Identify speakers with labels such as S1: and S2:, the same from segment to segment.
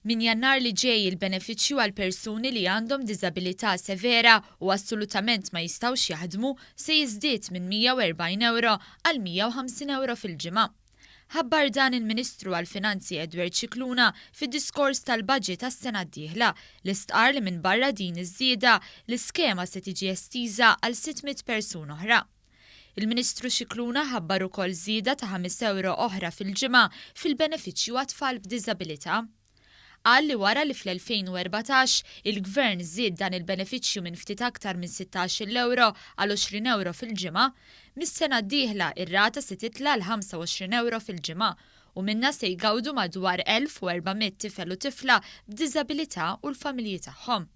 S1: Minn Jannar li ġej il-benefiċċju għal persuni li għandhom diżabilità severa u assolutament ma jistgħux jaħdmu se jiżdied minn 140 ewro għal 150 ewro fil-ġimgħa. Ħabbar dan il-Ministru għall-Finanzi Edward Scicluna fid-diskors tal-Budget għas-sena d-dieħla li stqarr li minbarra din iż-żieda, l-iskema se tiġi estiża għal 600 persuna oħra. Il-Ministru Scicluna ħabbar ukoll żieda ta' ħames ewro oħra fil-ġimgħa fil-benefiċċju għat-tfal b'diżabilità. Qal li wara li fl-2014 il-Gvern żied dan il-benefiċċju minn ftit aktar minn 16-il ewro għal 20 ewro fil-ġimgħa, mis-sena d-dieħla ir-rata se titla' għal 25 ewro fil-ġimgħa u minnha se jgawdu madwar 1,400 tifel u tifla b'diżabilità u l-familji tagħhom.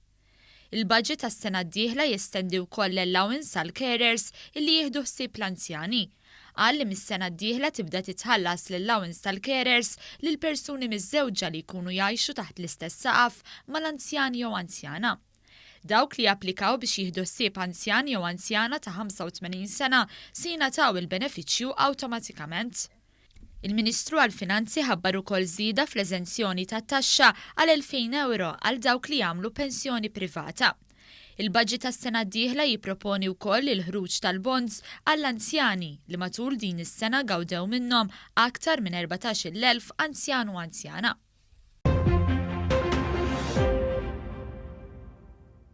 S1: Il-budget għas-sena d-dieħla jestendi wkoll l-allowance għall-carers illi jieħdu ħsieb l-anzjani. Qal li mis-sena d-dieħla tibda titħallas l-allowance tal-carers lil persuni miżżewġa li jkunu jgħixu taħt l-istess saqaf mal-anzjan jew anzjana. Dawk li japplikaw biex jieħdu ħsieb anzjan jew anzjana ta' 85 sena se jingħataw il-benefiċċju awtomatikament. Il-Ministru għall-Finanzi ħabbar ukoll żieda fl-eżenzjoni tat-taxxa għal 2,000 ewro għal dawk li jagħmlu pensjoni privata. Il-budget għas-sena d-dieħla jipproponi wkoll il-ħruġ tal-bonds għall-anzjani li matul din is-sena gawdew minnhom aktar minn 14,000 anzjan u anzjana.